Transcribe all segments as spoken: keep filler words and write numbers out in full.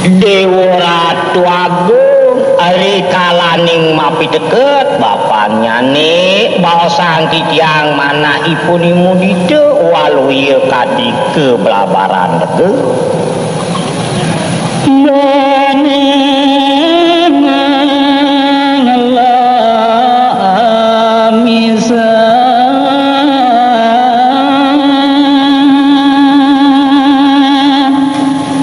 Déwa Ratu Agung, rikalaning mapiteket bapannyane, baosang titiang manahipun I Mudita, waluya kadi kablabaran rega.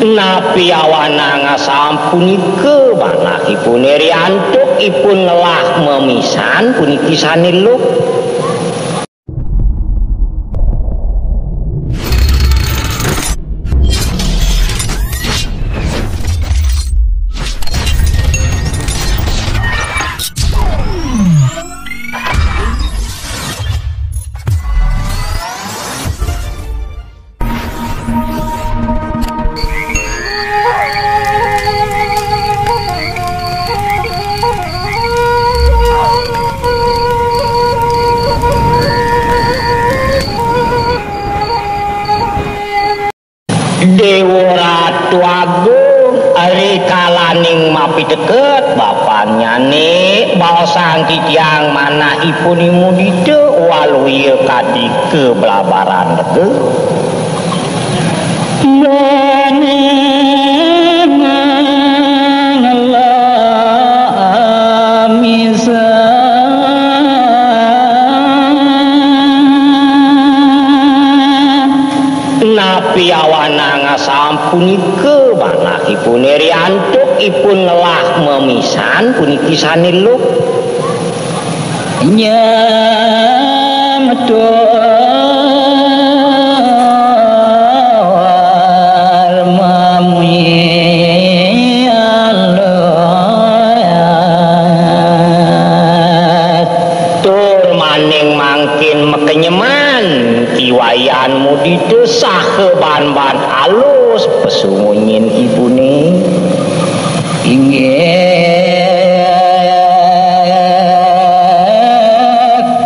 Napi awanang asampunika manahipune riantuk ipun ngelah mamisan puniki sane luh. Déwa Ratu Agung, rikalaning mapiteket bapannyane, baosang titiang manahipun I Mudita, waluya kadi kablabaran rega. Napi awanang asampunika manahipune riantuk ipun ngelah mamisan puniki sane luh. Nyamtur mamuji alus. Tur maning mangkin makenyeman Ki Wayan Mudita saha banban alus pasungunyin ibune. Inggih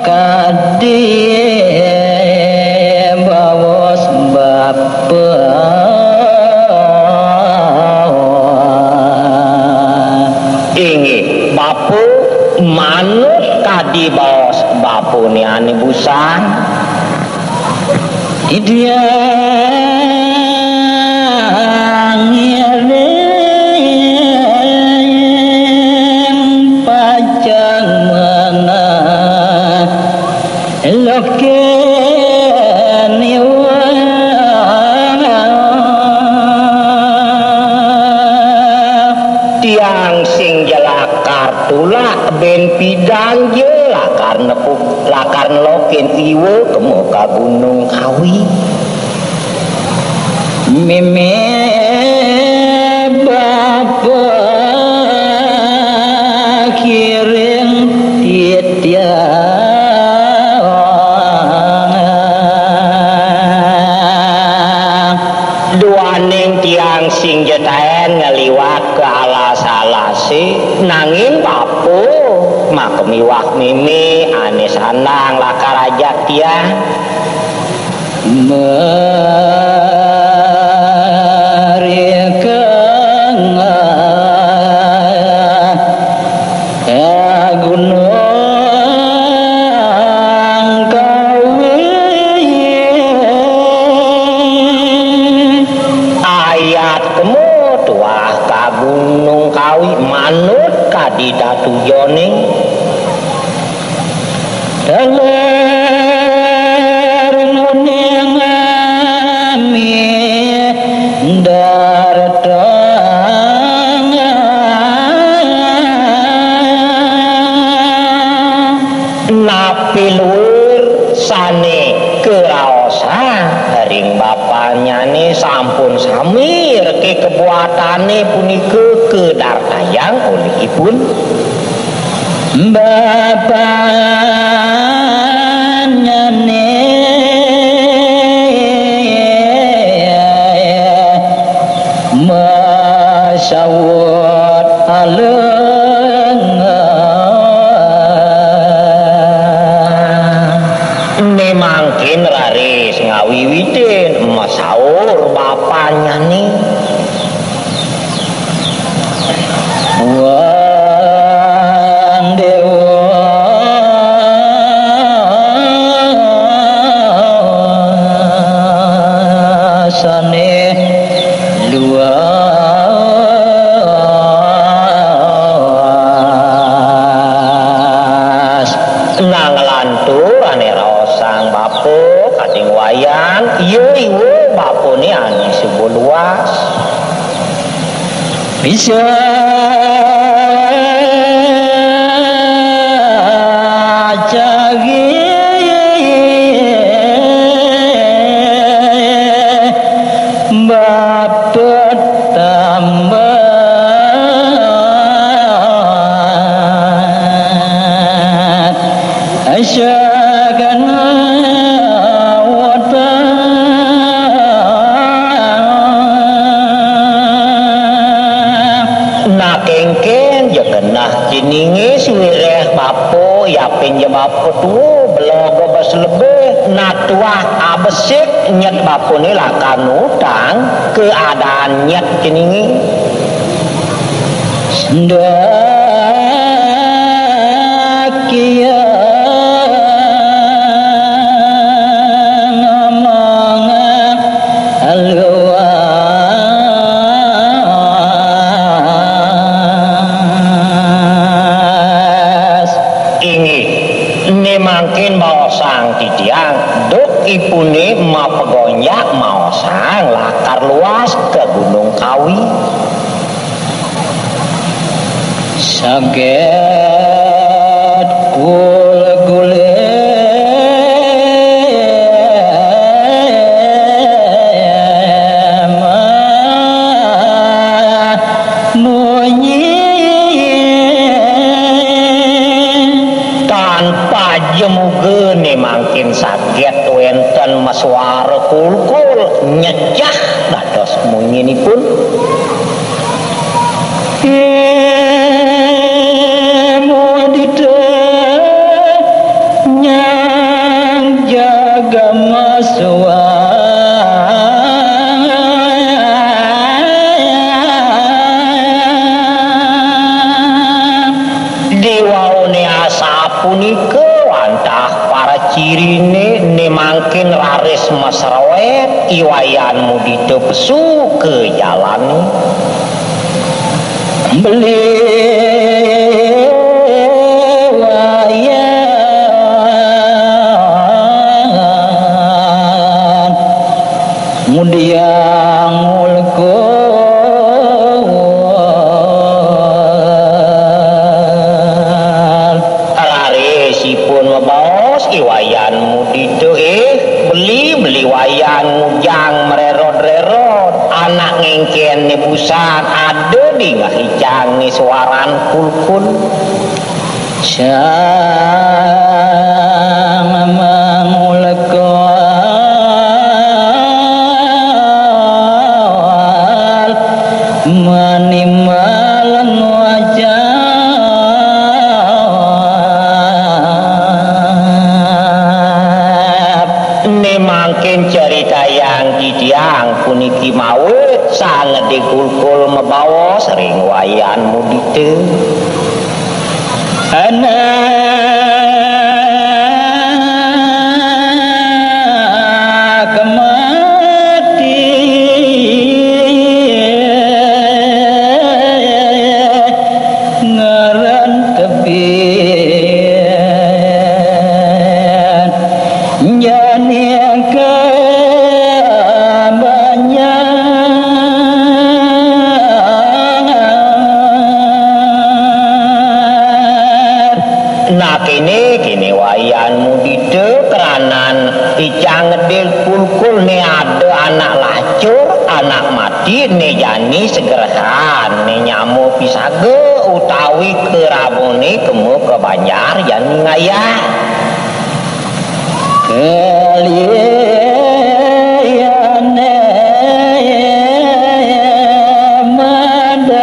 kadi baos bapa. Inggih, bapa manut kadi baos bapane ane busan. Idya ngiring pacang menang loke niwa. Tiang sing jelakar tulak ben pidan je lakar nepuk lakar nelokin iwa kemo ka Gunung Kawi. Meme bapa kiring titiang. Duaning tiang sing jetaen ngeliwat ke alas-alase, nanging bapa maka miwah meme ane sandang lakar ajak tiang. Merikeng Gunung Kawi. Ayat kemu tuah ka Gunung Kawi manut kadi datujoning. Teler nguningami dartang. Napi luir sane karaosang ring bapannyane sampun sami reke kebuatane punika kadartayang olih ipun. Bapannyane masaut aleng. Memangkin raris ngawiwitin masaur bapannyane. Bisa cari bapa tamat. Asagana wata. Nah, kéngkén ja genah ceningé sawireh bapa, yapin ja bapa tua, beloga bes lebih, nah tuah abesik nyet bapané lakar nutang keadaan nyet ceningé. Sendak ia ngomong luas. Inggih, né mangkin baosang titiang, duk ipuné mapagonjak maosang lakar luas ka Gunung Kawi. Sagét kul-kulé munyi. Tan paja muga né mangkin sagét wénten masuara kulkul nyejah dados munyinipun. Mudita nyang jaga masuara. Diwauné asapunika wantah para ciriné, né mangkin raris masrawét I Wayan Mudita pesu ka jalané. Beli Wayan ngudiang ulkul. Raris ipun mabaos I Wayan Mudita, "Eh, beli, beli Wayan ngujang marérod-rérod, anak ngéngkén né busan ada dingeh icang né suaran kulkul." Sang mangulekol manimbal ngucap. Né mangkin caritayang titiang puniki mawit Sang Gedé Kulkul mabaos ring Wayan Mudita. Anak mati ngaran tebih. Jani kabanjar. Nah, kéné, kéné Wayan Mudita, kranan icang Gedé Kulkul né ada anak lacur, anak mati, né jani segrehan, né nyama pisaga utawi keraboné kema ka banjar jani ngayah. Kaliyané madadawuhan.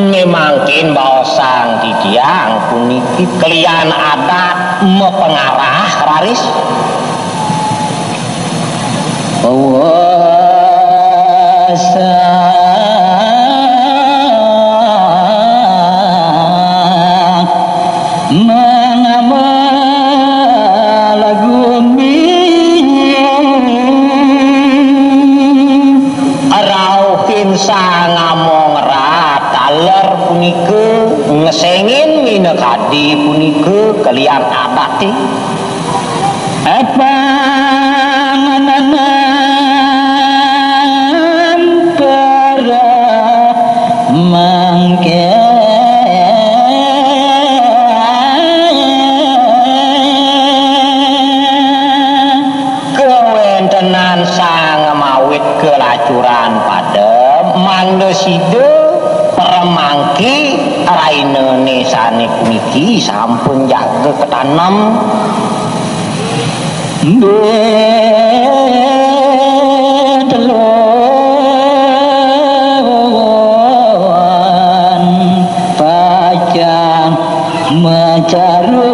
Né mangkin baosang titiang puniki kelian adat mapangarah raris. Wasa mangamala gumi. Rauhin sang among rat taler punika ngesengin minakadi punika kelian adaté. Apa kelacuran padem, mangda sida pramangke rainane sane puniki sampun jaga katanem. Bedelon pacang macaru.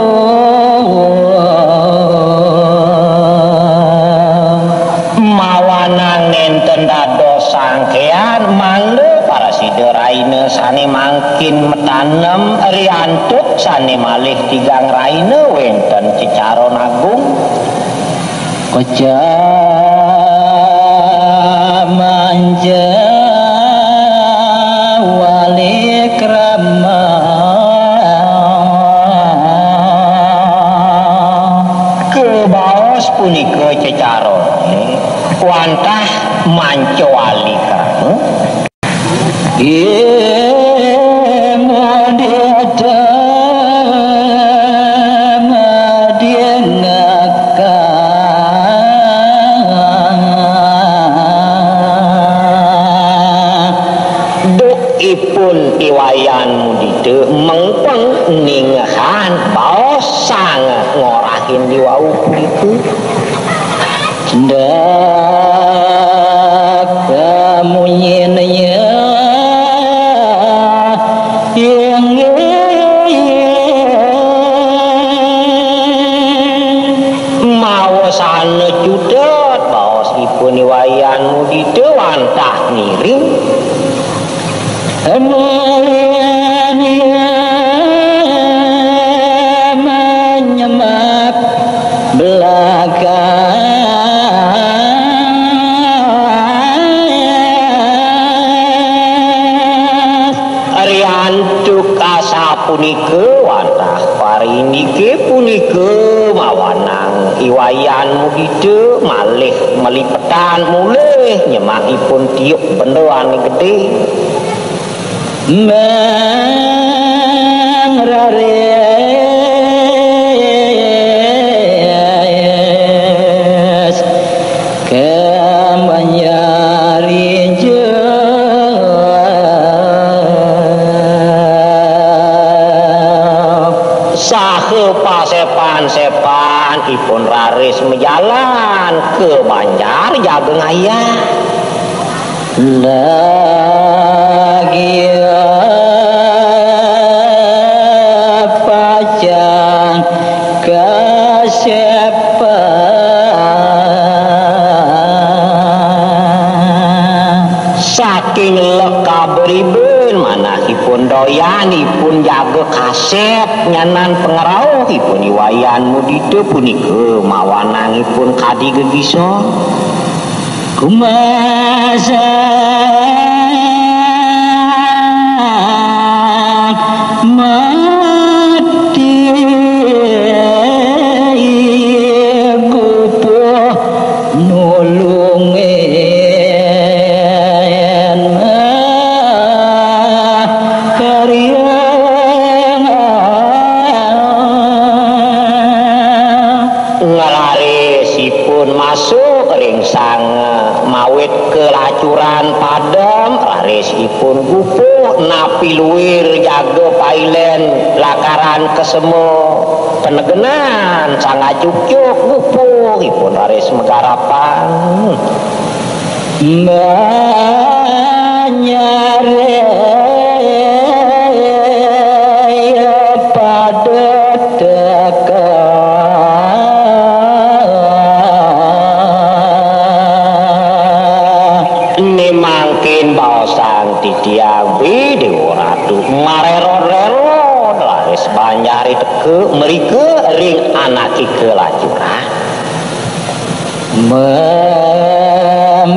Mawanang nenten dados sangkean, mangda parasida raina sane mangkin matanem riantuk sane malih tigang raina wenten cecaron agung. Pecah manja wali krama. Kebaos punika cecarone wantah manca wali krama. Imudita madinaka. Duk ipun I Wayan Mudita mengpeng ningehang baos sang ngorahin diwau punika. Dak kamunyinnya inggih mawasana cutet baos ipun I Wayan Mudita wantah ngiring. Mulihnya menyemak belakang. Riantuk asapunika wantah parindike punika mawanang I Wayan Mudita malih malipetan mulih nyemak ipun tiuk benda ane gede. Mangraris kamanyari jauh. Saha pasepan-sepan ipun raris majalan ke banjar jaga ngayah. Lagi pacang kasepan. Saking leka beriben manahipun doyan ipun jaga kasep nyanan pangrauh ipun I Wayan Mudita punika mawanang ipun kadi gegisa. Kumasa mati gupuh nulungin karya. Nglarisipun masuk ring sang mawit kelacuran padem, rarisipun gupuh napi luir jaga pailen lakaran kesema penegenan sang acukcuk gupuh ipun raris magarapan. Manyare pada teka. Né mangkin baosang titiang Déwa Ratu marérod-rérod, raris banjari teka mrika ring anaké kelacuran. Membran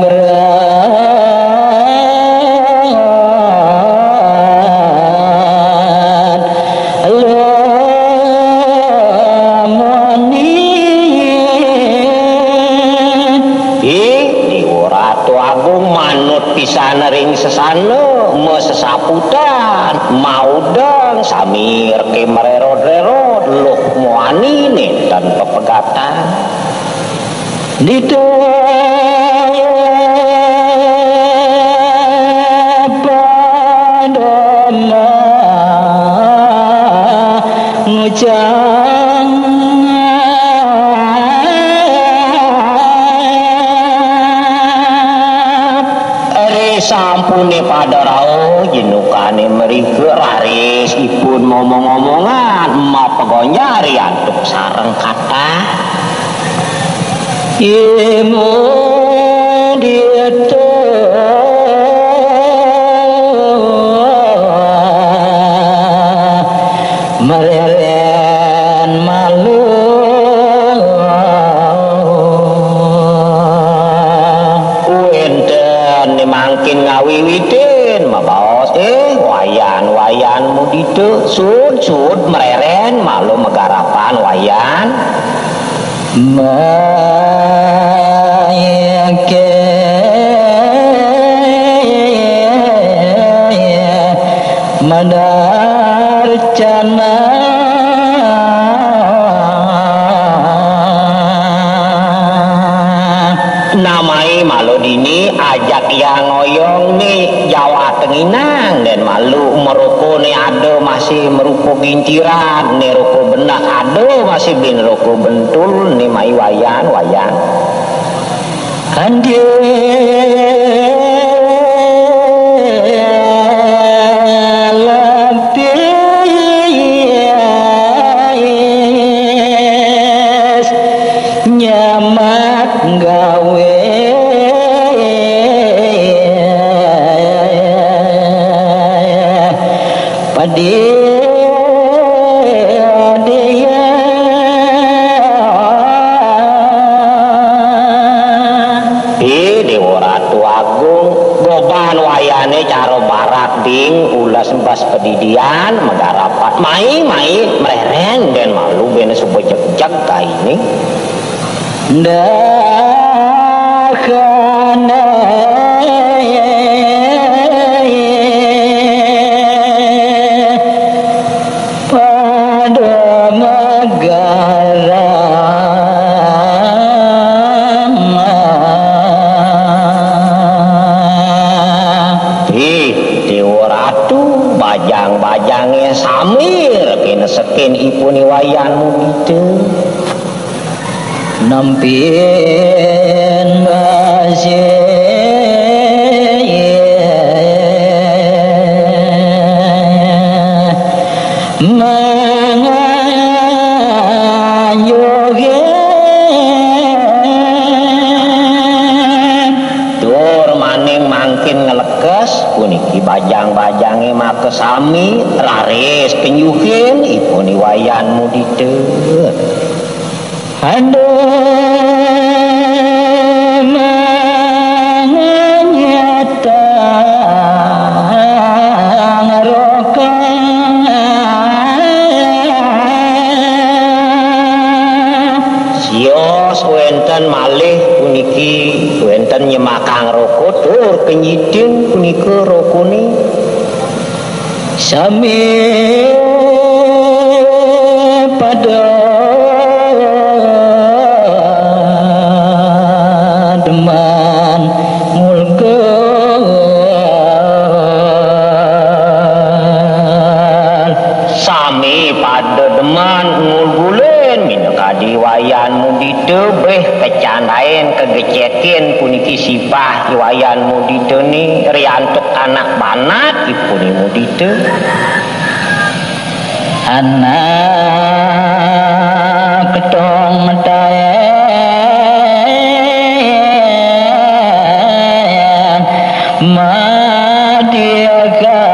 lemoni. Ih, Déwa Ratu Agung manut pisan ring sesana, masesaputan, maudeng, sami reké marérod-rérod, luh muani nénten pepegatan. Ditu Ri sampune pada rauh jenukane mrika, raris ipun momong-omongan mapagonjari antuk sareng kata. Imudita mereren malu. Wenten mangkin ngawiwitin mabaos, eh, Wayan, Wayan Mudita, sud, sud mereren malu magarapan Wayan. Maike madarcana. Namai malu dini ajak Hyang Oyong ni Jawa Tenginang, den malu merukune ada masih merupa gintiran, ni rupa benak ada masih bin rupa bentul, ni mai Wayan, Wayan. Andi lapis nyamat gawe padi dia. Ih, Dewa Ratu Agung, goban wayane cara barak ding, ulas embas pedidian, magarapat mai, mai, mereren, den malu, ben suba jegjeg kaini. Ndakane pada magaram. Ih, Dewa Ratu, bajang-bajange samir kinesekin ipun Iwayan Mudita. Nampin base manganjoge. Tur maning mangkin nglekes, puniki bajang-bajange makasami raris kenyuhin ipun Iwayan Mudita. Anda manganyata ngaroka. Sios wenten malih puniki, wenten nyemakang roko tur kenyiting punika rokone. Sami pada demen ngulga. Sami pada demen ngulgulin, minakadi Wayan Mudita beh kecandain kegecekin puniki sipah Wayan Mudita ni riantuk anak banat ipun Mudita. Anak ketong metaen madiaga.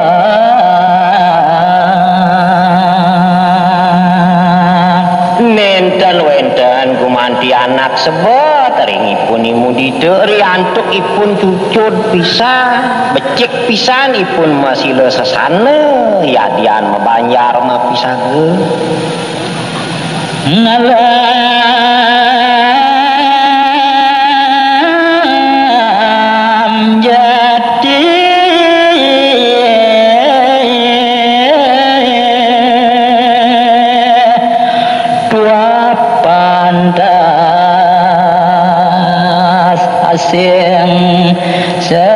Nenten wenten gumanti anak sebet ring ipun Mudita, riantuk ipun cucud pisan, becik pisan ipun masila sesana, yadian mabanjar mapisaga. Ngalam jati tua pantas asing salaga.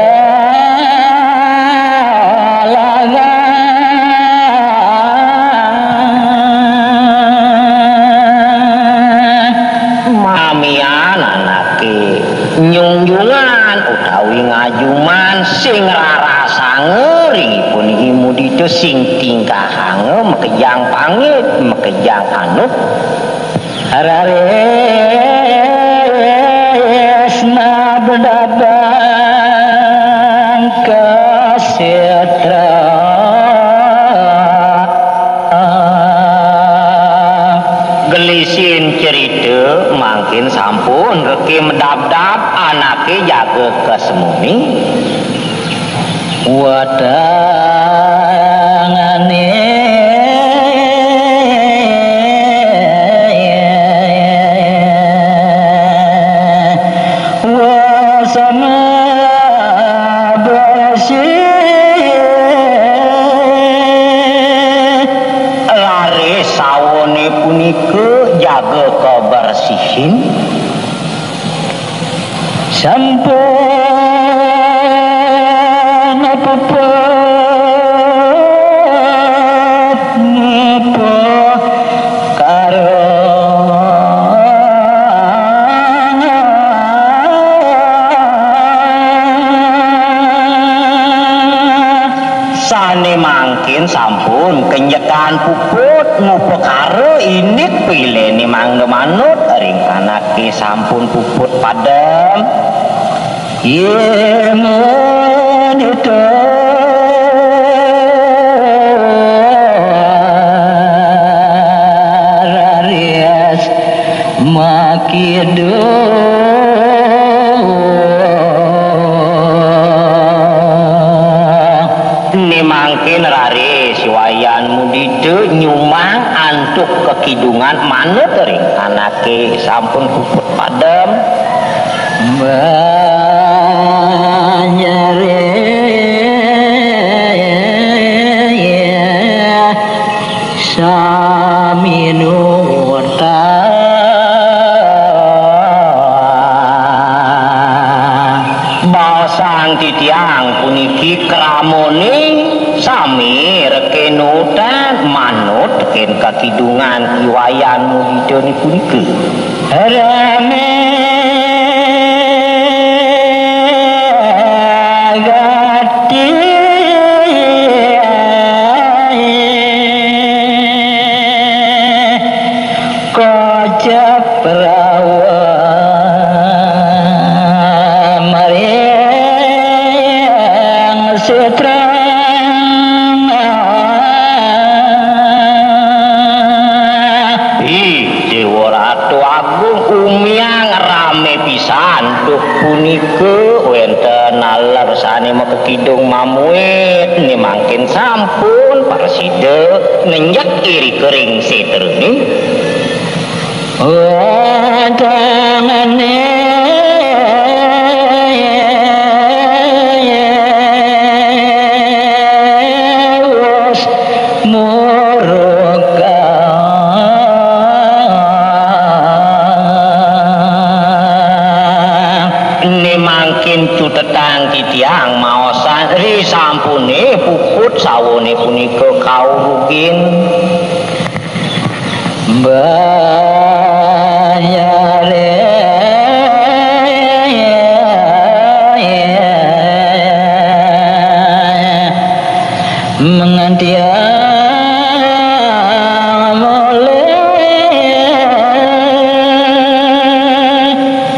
Anaké nyunjungan utawi ngajuman sing rarasanga ring ipuné I Mudita, sing tingkahanga makejang pangit, makejang anut. Raris mabdabang ka sétra. Gelisin cerita mangkin sampun reké medabdab anaké jaga ka semuni. Watangané wasana bersih. Raris sawané punika jaga kabersihin. Sampun puput ngupuh karo. Sané mangkin sampun kenjekan puput ngupakara indik piléné mangda manut ring anaké sampun puput padem. Yén ento raris makidung. Né mangkin raris I Wayan Mudita nyumang antuk kakidungan manut ring anaké sampun puput padem. Banjaré sami nuta. Baosang titiang puniki kramané sami reké nuta manut tekén kakidungan I Wayan Muditané punika. Ramé gati kocap rawa maring setrang. Ih, Déwa Ratu Agung, umiang ramé pisan. Duh punika wénten naler sané makakidung mamuit, né mangkin sampun prasida ngenjek irika ring sétrané. Watangané wus muruka. Né mangkin cutetang titiang maosang ri sampuné puput sawané punika kaurugin. Banjaré mengantiang mulih.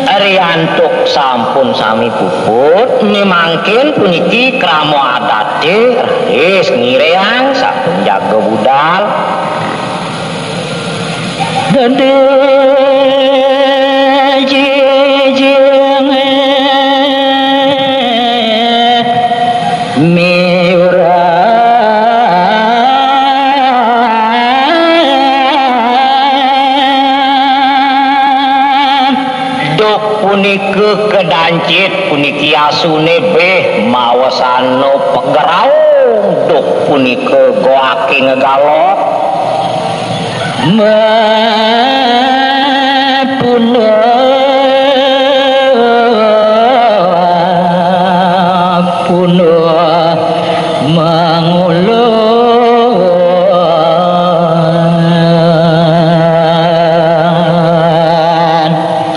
Ari antuk sampun sami puput, né mangkin puniki krama adaté raris ngiréang sampun jaga budal. Dadi jijingé miurang. Duk punika kadancit, puniki asuné béh mawasana pagraung. Duk punika goaké ngegalok. Mapuna, puna mangulun.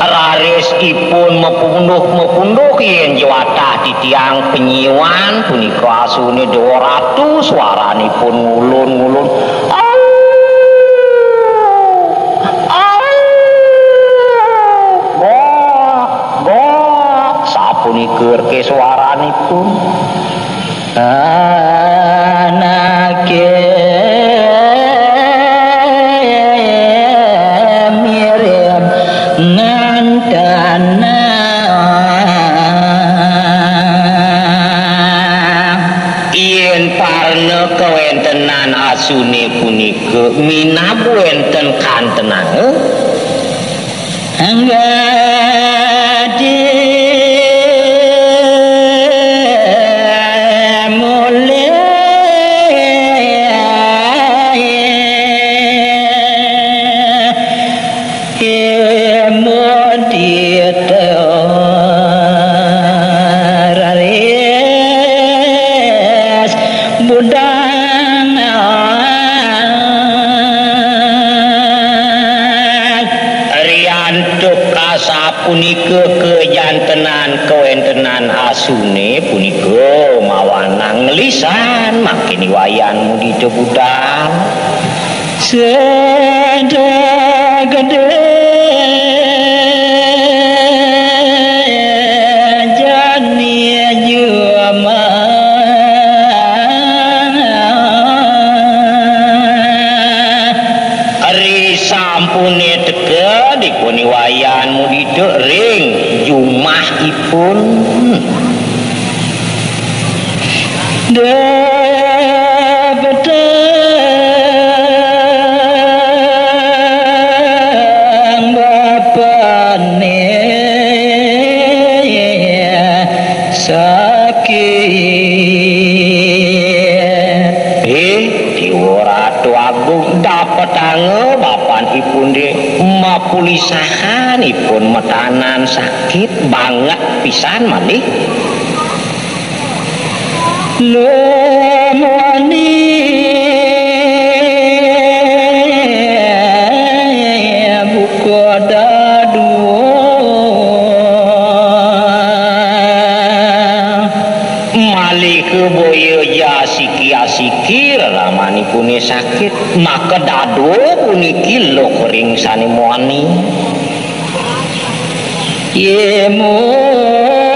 Raris Ipun mapunduk-mapunduk yén jawatah titiang panyiuan punika asuné Déwa Ratu, swaranipun ngulun-ngulun. Au! Au! Gok, gok, sapunika reké swaranipun. Anaké mirip ngantenang. Yén parna kawéntenan asuné punika minab wénten kantenang, Anggadi mulih imudita raris budang. Riantuk kasap punika kajantenan kawéntenan asuné punika mawanang ngelisan mangkin I Wayan Mudita budal. Sedek gedé jani jumah. Ari sampuné teka dipun I Wayan Mudita ring jumahipun. Dapetang bapané sakit. Hé, Déwa Ratu Agung, dapetanga bapanipun dé mapulisahan ipun matanan sakit banget pisan malih. Lemoni buka dadua. Malih ka boya ja asiki-asiki reramanipuné sakit, maka dadua puniki luh ring sané muani. Yé mudita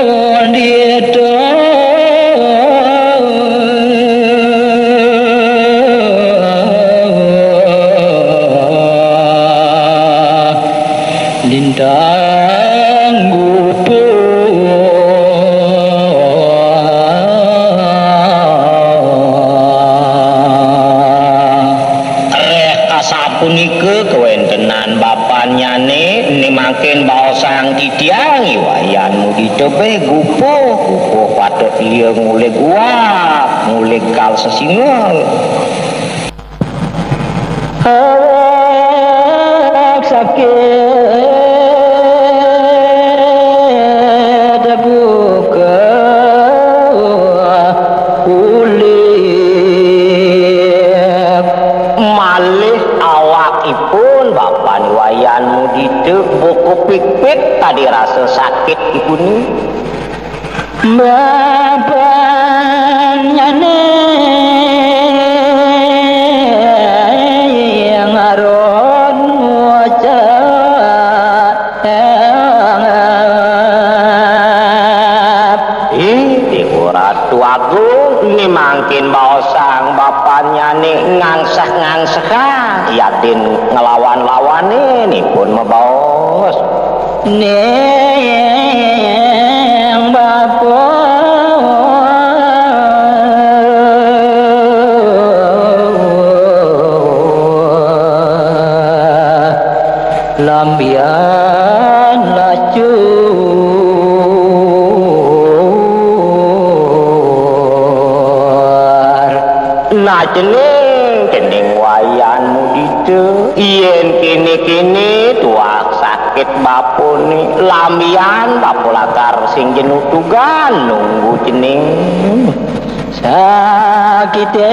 lintang gupuh. Réh asapunika kawéntenan bapannyané, né mangkin baosang titiang I Wayan Mudita béh gupuh, gupuh patut ia ngulig uap, ngulig kal sesingul. Awak sakit buka ulip. Malih awakipun Bapan Wayan Mudita buka pikpik kadi rasa sakitipun. Bapannyané ngaran ngucap. Ih, Déwa Ratu Agung, né mangkin baosang bapannyané ngangseh-ngangsehang, yadin nglawan-lawané nipun mabaos. Ning bapa lambian lacur. Nah, cening, cening Wayan Mudita, yén kéné-kéné tuak sakit bapané, lambian bapa lakar sing jenuh tugan nunggu cening. Sakité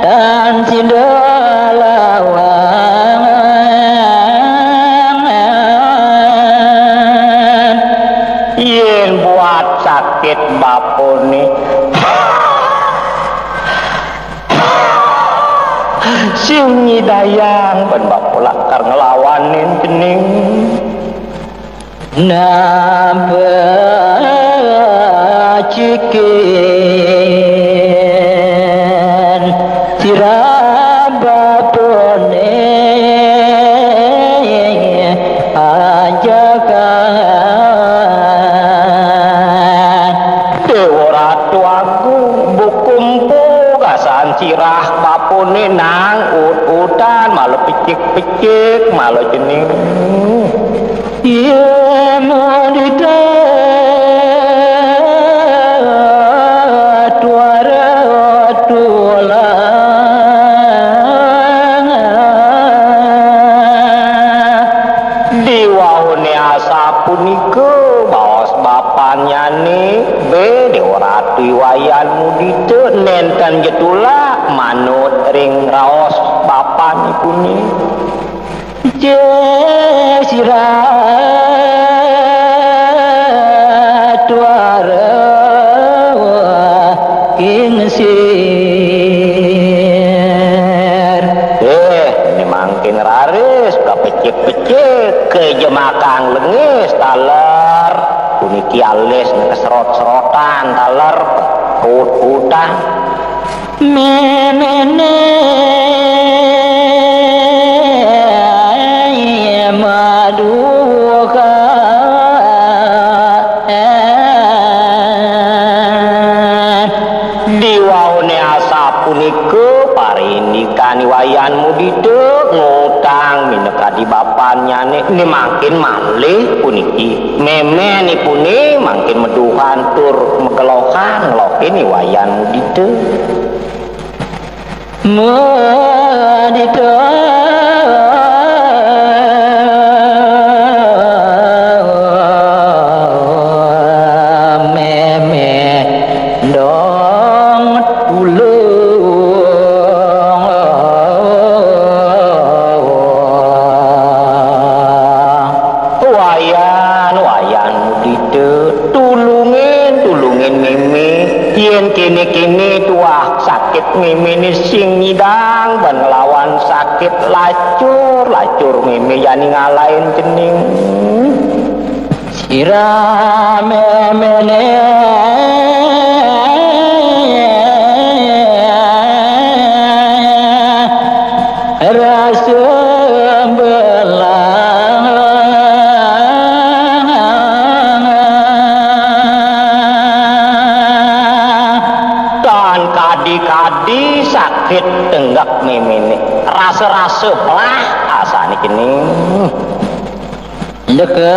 tan sida Sing nyidayang ban bapa lakar nglawanin cening. Napa cikin sirah bapane ajakan. Dewa Ratu Agung, bukumpu gasan sirah bapane nang ut-utan, malah pecik-pecik, malah cening. Iya, mudita tuara tulang. Diwahune asapunika, baos bapannyane, be Dewa Ratu Wayan Mudita nenten ja tulak manut ring raos bapanipune. Jai sira tuara kingsir. Eh, ini mangkin raris kapecik-pecik, kejemakang lengis taler. Puniki alis keserot-serotan taler, put-putan. Memene maduka. Diwaune asapunika parindikan Wayan Mudita ngutang minakadi bapannyane, ne mangkin malih puniki. Memenipune mangkin meduhan tur megelohan ngelokin Wayan Mudita. Mudita meme dong tulung. Wayan, Wayan Mudita, tulungin, tulungin meme. Yen kene-kene tuah sakit memene sing nyidang ban nglawan sakit, lacur, lacur meme jani ngalahin cening. Sira memene rasa belang. Tan kadi-kadi sakit tenggek memene. Rasa-rasa belah asane cening. Dekang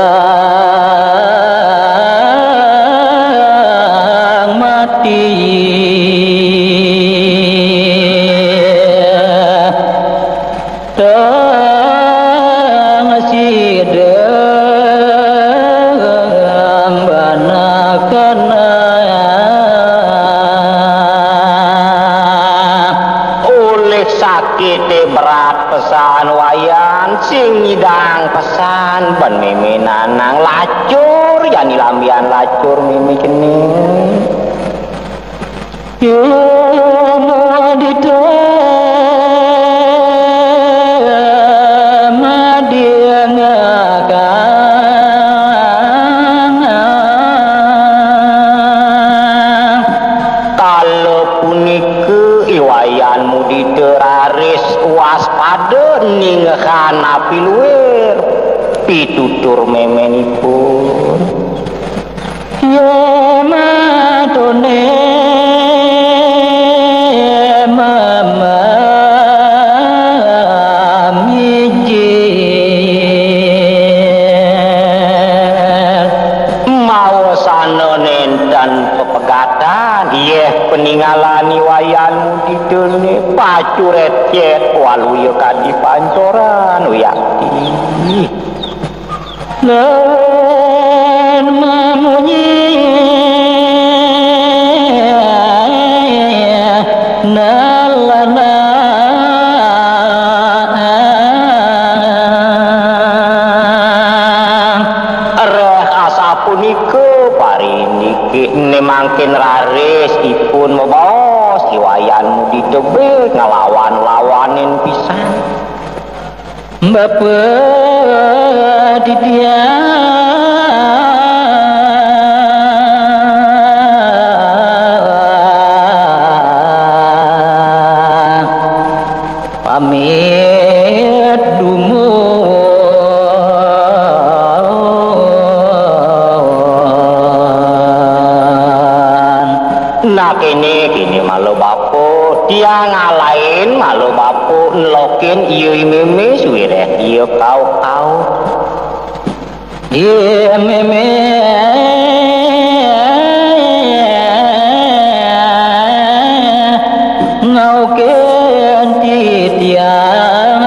mati. Tang sidang banakana. Oleh sakite berat pesan Wayan, sing nyidang pesan ban meme nanang, lacur jani lambian, lacur meme cening. Yumudita madingakang. Kala punika I Wayan Mudita raris waspada ningehang api luir pitutur memenipun. Yamatune mamamiji. Mawasana nenten pepegatan, yeh paningalan I Wayan Muditane pacuret-cet waluya kadi pancoran wiakti. Lan mamunyi nalana. Reh asapunika parindik ne mangkin raris ipun mabaos I Wayan Mudita be nglawan-lawane Bapa titiang pamit dumun. Nah, kéné, kéné malu bapa, tiang ngalahin malu bapa, nelokin iya i mémé suwiréh iya kauh-kauh. Iya mémé ngaukin titiang.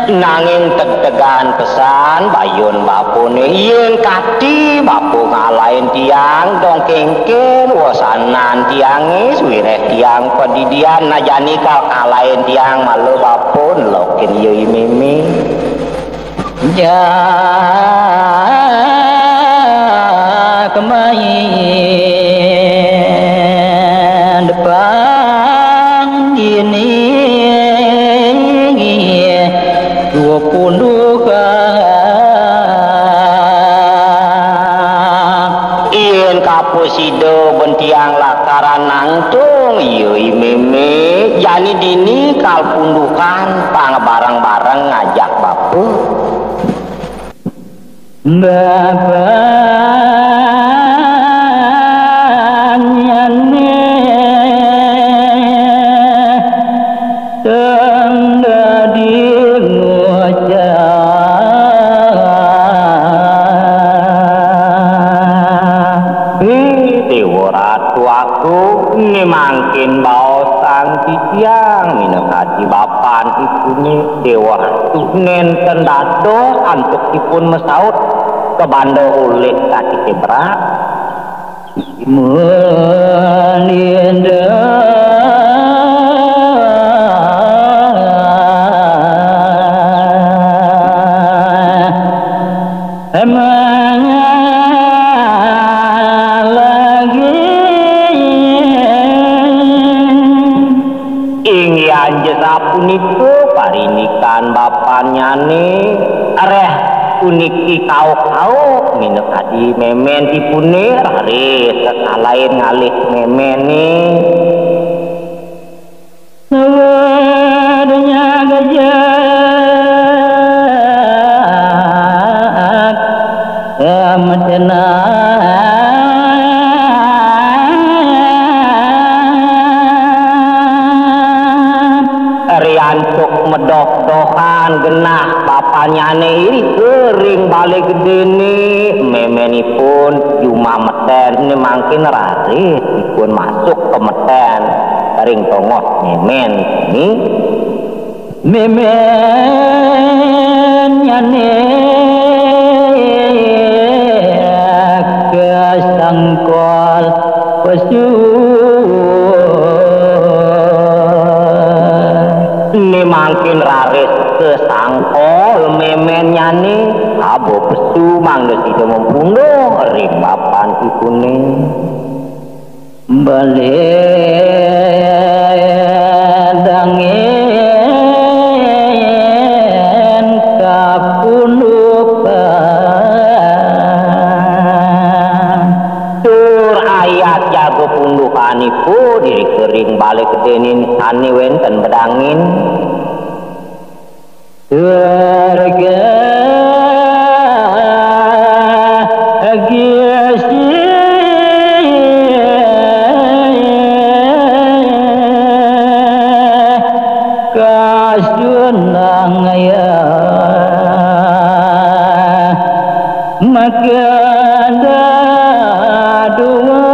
Nanging tegtegan pesan bayun bapané, yén kati bapa ngalahin tiang, dong kénkén wesanan tiangé, suwiréh tiang padidian, nah jani kal ngalahin tiang malu bapa, nelokin iya i mémé. Jak main depang dini dua puluh. Yén kaprasida bén tiang lakaran nangtung iya i mémé, jani dini kal punduhan pang bareng-bareng ngajak bapa. Bapannyané tan dadi ngucap. Ih, Déwa Ratu Agung, né mangkin baosang titiang minakadi bapan ipuné. Déwa Ratu nénten dados antuk ipun masaut kabanda olih sakit berat. Melinda emang lagi. Inggih sapunika parindikan bapannyané, réh puniki kauh-kauh minakadi mémén ipuné, raris kekalahin ngalih méméné. Sawadnya gajah Riantuk medoh-dohan genah bapannyané irika ring balé gedéné, méménipun jumah metén, né mangkin raris ipun masuk ka metén ring tongos mémén. Né méménnyané kasangkol pesu. Né mangkin raris kasangkol méménnyané, aba pesu mangda sida mapunduh ring bapan ipuné. Balé dangin kapunduhan. Tur ayat jaga punduhanipun irika ring balé gedéné sané wénten bedangin. Surga gisi kasunang ya. Makada dua.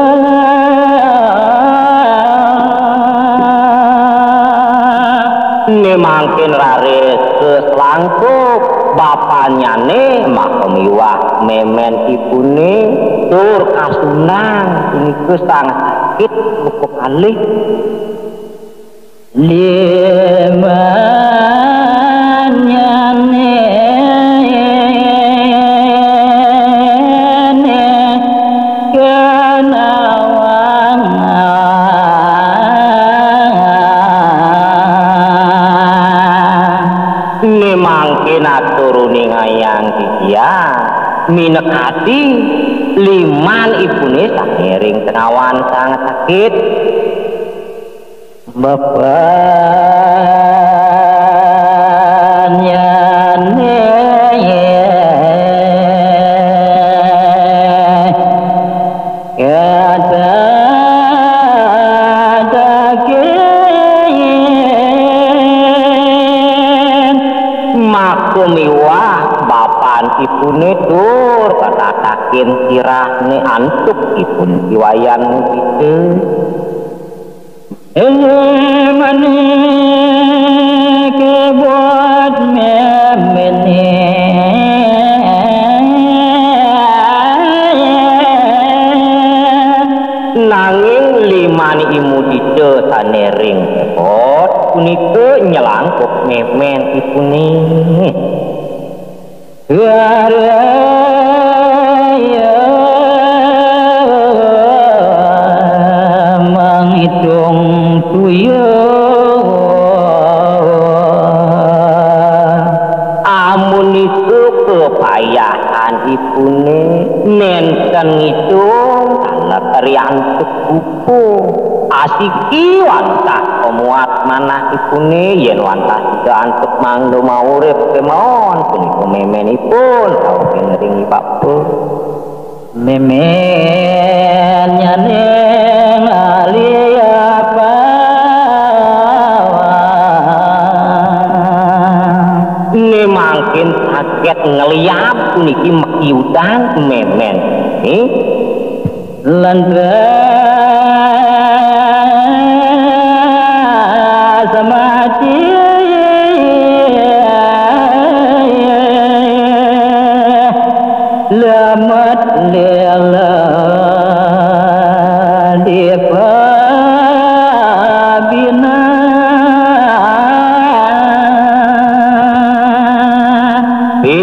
Né mangkin raris kaslangkup bapannyané maka miwah mémén ipuné tur kasunang punika sang sakit buka kalih. Limannya né kenawang. Naturuning ayang titiang, minakadi liman ipuné sané ring tengawan sang sakit. Bapanyané kata daging. Maka miwah bapan ipuné tur katatakin sirahné antuk ipun I Wayan Mudita. Ini manik buat méméné. Nanging liman I Mudita sané ring cepot punika nyelangkup mémén ipuné. Waraya menghitung tuyul. Amunika kapayahan ipuné nénten ngitung taler riantuk buku. Asiki wantah pamuat manah ipuné yén wantah sida antuk mangda maurip kémaon punika méménipun rauh ring I Bapa. Méménnyané ngalih apa? Né mangkin sagét ngliab puniki makiudan mémén. Lantas mati lemet lela di pabina. Di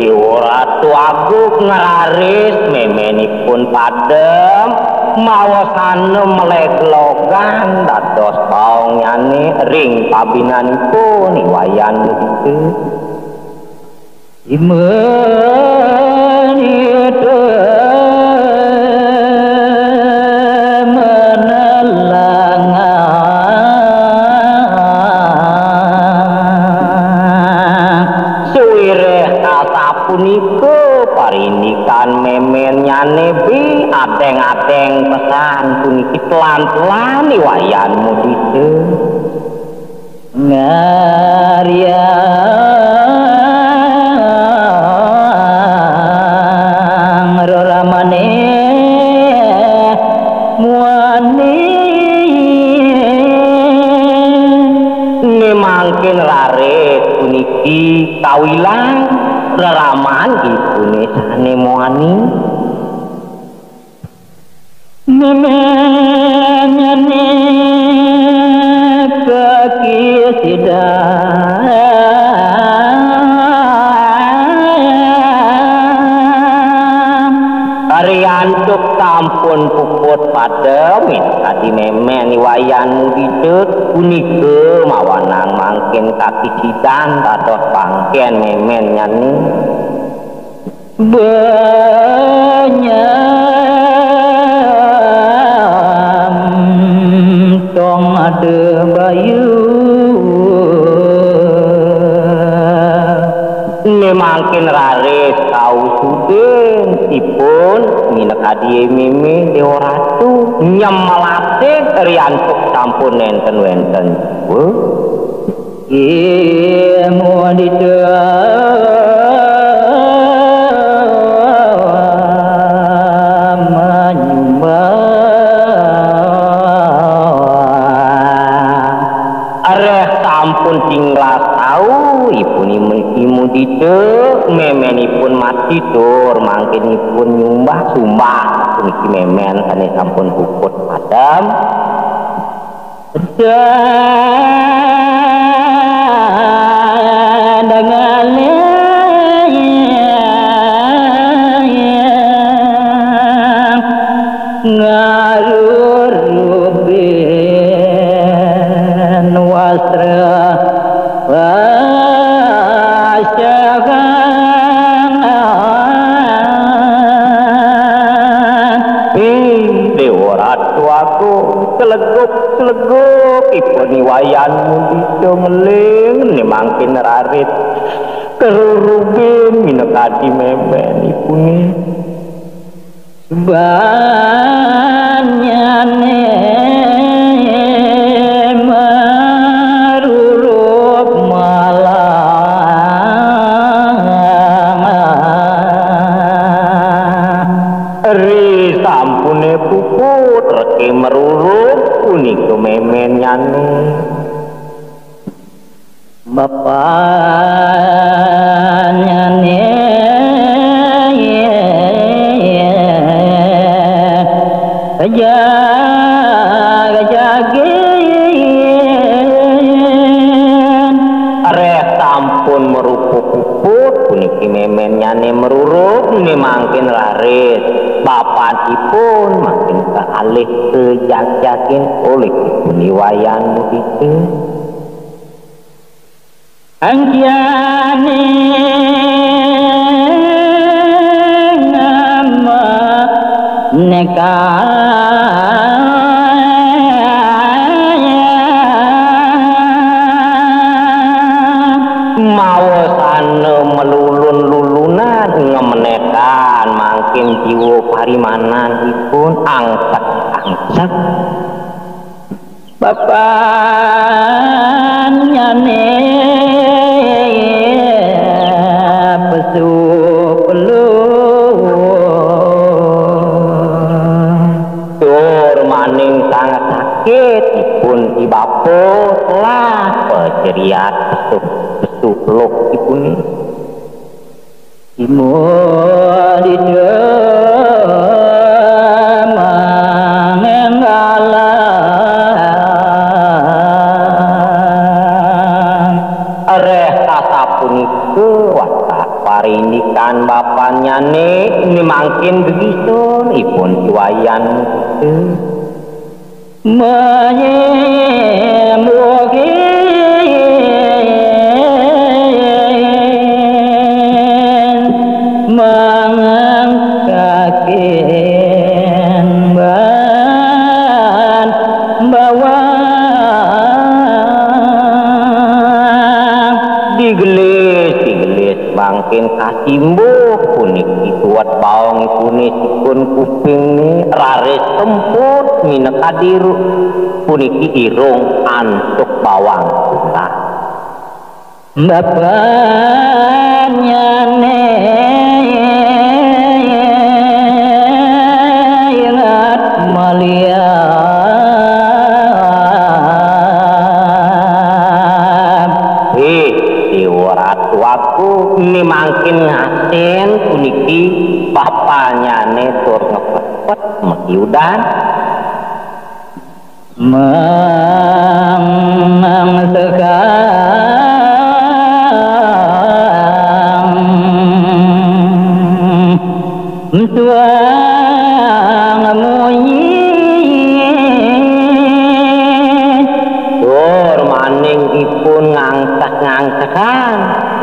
Iwa Ratu Agung ngraris méménipun padem, mawasana mleglogan dados baongnyané ring pabinanipun I Wayan Mudita. Imanita menelangang. Sawiréh asapunika parindikan méménnyané, Bi, adéng-adéng pesan puniki, pelan-pelan I Wayan Mudita. Ngaryang reramané muani. Né mangkin raris puniki kawilang reraman ipuné sané muani. Méménnyané kaki sida. Ari antuk sampun puput padem, minakadi mémén I Wayan Mudita, punika mawanang mangkin kaki sidan dados bangkén méménnyané. Banyam tong ada bayu. Né mangkin raris kausudin ipun minakadi mémé Déwa Ratu nyemelatik riantuk sampun nénten wénten. Wéh. Imudita manyumbang. Areh sampun tinglas tau ipun imu-, imudita, méménipun mati tur mangkin ipun nyumbah sumbah puniki mémén sané sampun puput padem. Ngarurubin wastra. Celegup-celegup ipun I Wayan Mudita ngeling, né mangkin raris kerurubin minakadi mémén ipuné. Bannyané marurup malang. Ri sampuné puput, reke merurup punika méménnyané. Bapannyané kejag-kejagin. Réh sampun merupa puput, puniki méménnyané merurup, né mangkin raris bapanipun mangkin kalih kejag-kejagin olih ipun I Wayan Mudita. Angkiané nama neka mawasana melulun-lulunan ngemenekan mangkin jiwa parimananipun angsek-angsek. Bapannyané pesu pelung. Tur maning sanget sakit ipun I Bapa telah paceriat pesu, pesu pelung ipuné. Imut ida mangenggalang. Réh sasapunika watak parindikan bapannyané, né mangkin gegisun ipun I Wayan Mudita. Menyembuhin mangangkakin ban bawang. Digelis, digelis mangkin kasimbuh puniki tuwet baong ipuné sikun kupingné raris semput minakadi ru-, puniki irung antuk bawang tunggal. Bapannyané ingat maliat. Ih, Déwa Ratu Agung, né mangkin ngasén puniki bapannyané tur ngepet-pet makiudan. Mangsekang tuang munyi. Tur maning ipun ngangkek-ngangkekan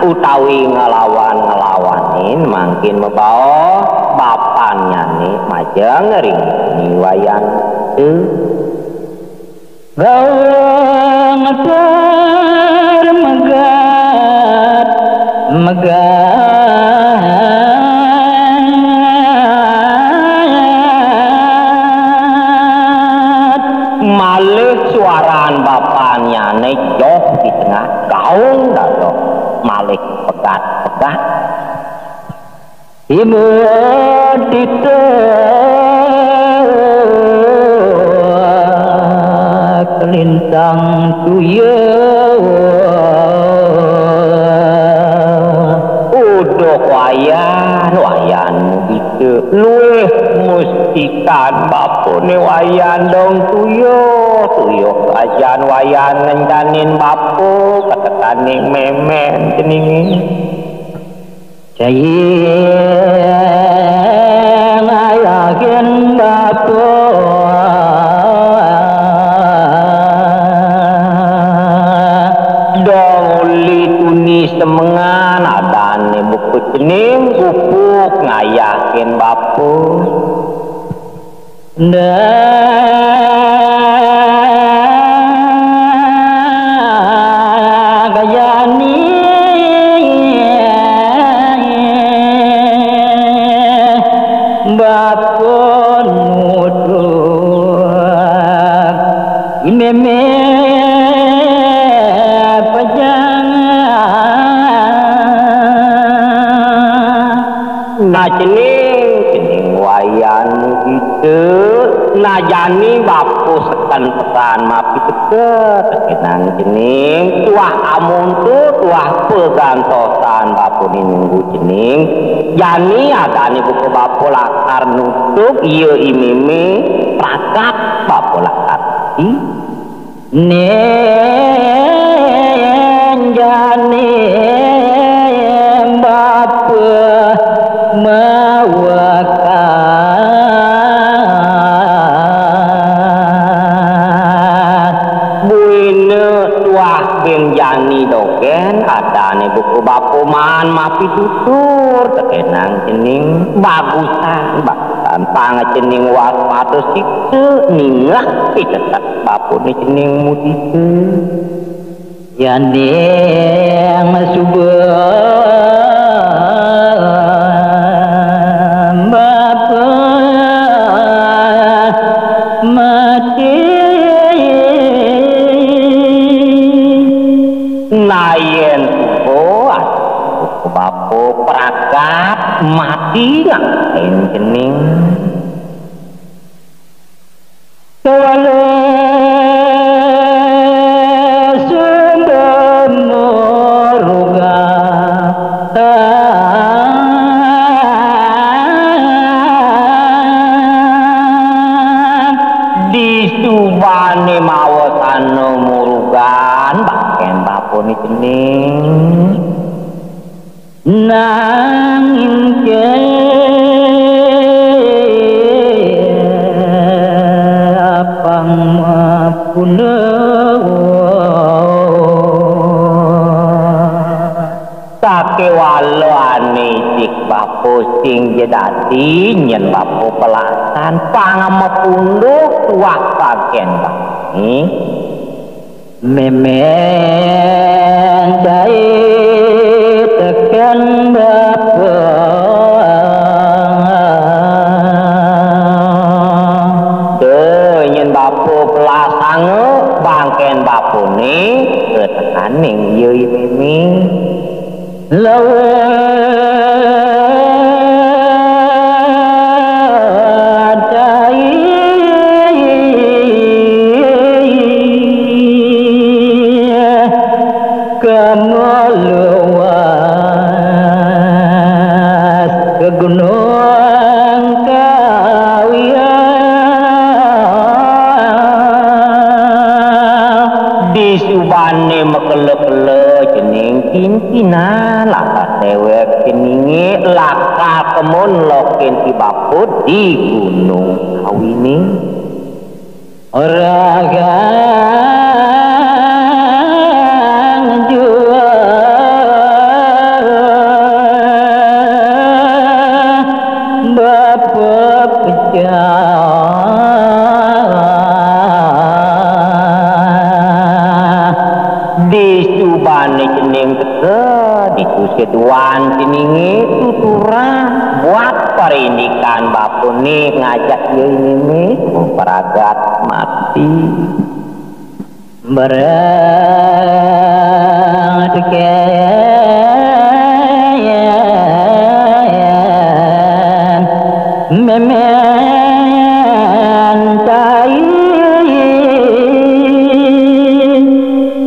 utawi ngelawan-ngelawanin mangkin mabaos bapannyané majeng ring Ni Wayan. Gawang permegat, megat. Malih suaran bapannyané joh di tengah gaung dados malih pegat-pegat. Ibu Dita kelintang tuyul. Uduh Wayan, Wayan Dita luih mustikan bapané Wayan dong tuyuh, tuyuh ajan Wayan ngencanin bapa katekaning mémén ceningé. Cai ngayahin bapa. Dong uli tuni semengan adané buka cening gupuk ngayahin bapa. Nda Mémé pejangan. Nah, cening, cening wayan kita. Nah, jani bapa seken pesan mapi teka, tekenang cening. Tuah amun tu, tuah pegantosan bapa ni nunggu cening. Jani adané buka bapa lakar nutup, iya i mémé pragat bapa lakar. Ih. Nén jani bapa mawekas. Buina tuah bin jani dogén, adané buka bapa maan mapi tutur, tekenang cening bagusan, bagusan pang cening waspada siksa, ningeh pitetek bapa ni cening mudika. Yanding suba bapa mati. Nah, yén suba bapa pragat mati, ngaén cening? Kewala sumber muruga. Disubané mawasana murugan, bakén bapa ni cening. Nanging ké apang mapuna. Sakéwala ané isih bapa sing ja dadi, nyén bapa pelasan, pang mapunduh tuah bakén bapa ni. Mémén cai tekén bapa. Duh, nyén bapa pelasanga, bakén bapa ni, ketekaning iya i mémé. Lawan cai kamaluas ke Gunung Kawian. Disubané makela-kela cening, cincinan lakar déwék ceningé, lakar kema nelokin i bapa di Gunung Kawiné. Ragang jua bapa pecah. Disubané cening teka, ditu seduan ceningé tuturan buat parindikan bapa ni ngajak iya i mémé, maparagat mati. Bareng tekén mémén cai.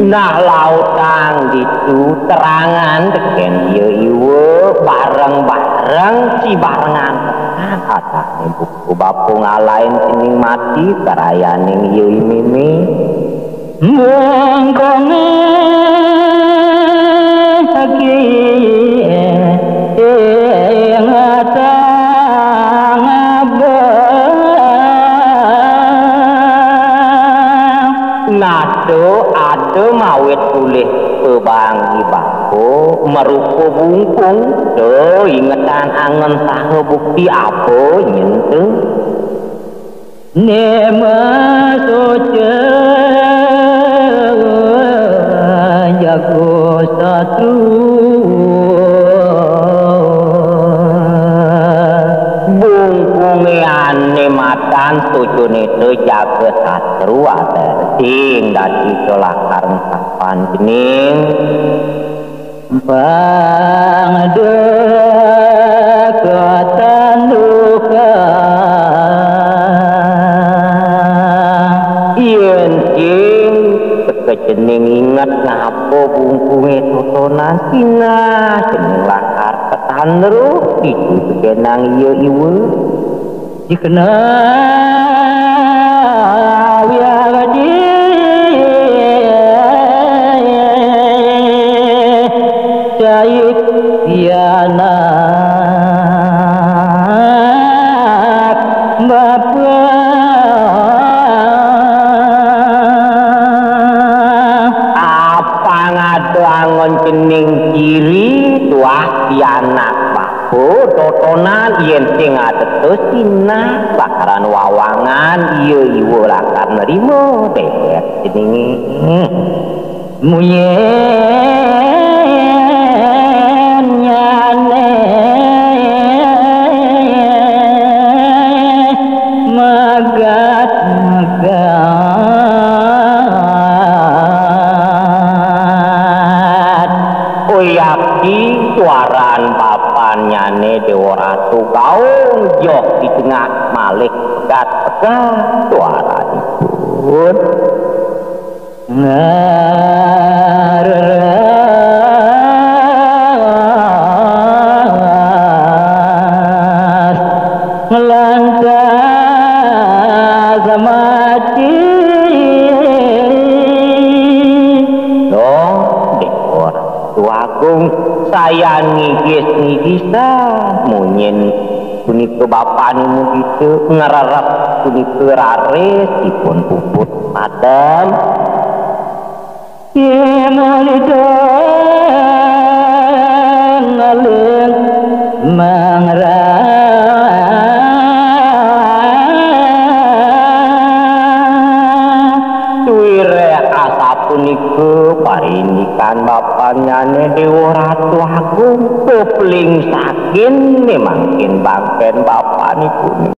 Nah, lautang ditu terangan tekén iya iwa bareng-bareng sibarengan tekén adané buka bapa ngalahin cening mati karayaning iya i mémé. Mengkongé lagi ingatang abang. Nado ada mawit tulih pebangi bapa marupa bungkung. Do ingetan angen saha bukti apa nyentuh. Nema soca jago satru. Bungkungé ané matan tujuné té jaga satra. Ruwata sing dadi lakar sapan cening. Pangdekatan duka. Yen sing teka cening inget ngapa bungkunge totonan sinah, cening lakar ketan ruh, ditu tegenang iya iwa. Dikena wiardi cait pianak bapa. Apa ngado angon cening ciri tuah pianak bapa? Oh, totonan yen sing atetus sinah bakaran wawangan iya iwa lakar nerima dewek ceninge. Muyen nyane megat-megat. Uyaki suaran bapannyane Dewa Ratu Gaung jok di tengah malih pegat-pegat suaranipun. Ngereres ngelantas mati. Dong, Dewa Ratu Agung, sayan ngigis-ngigisan, munyin punika bapane mudita ngrerep punika raris dipun puput padem. Yemulidang aling mangrah. Suwireh asapunika parindikan bapannyane Dewa Ratu Agung, kepling sakin ne mangkin bangken bapanipun.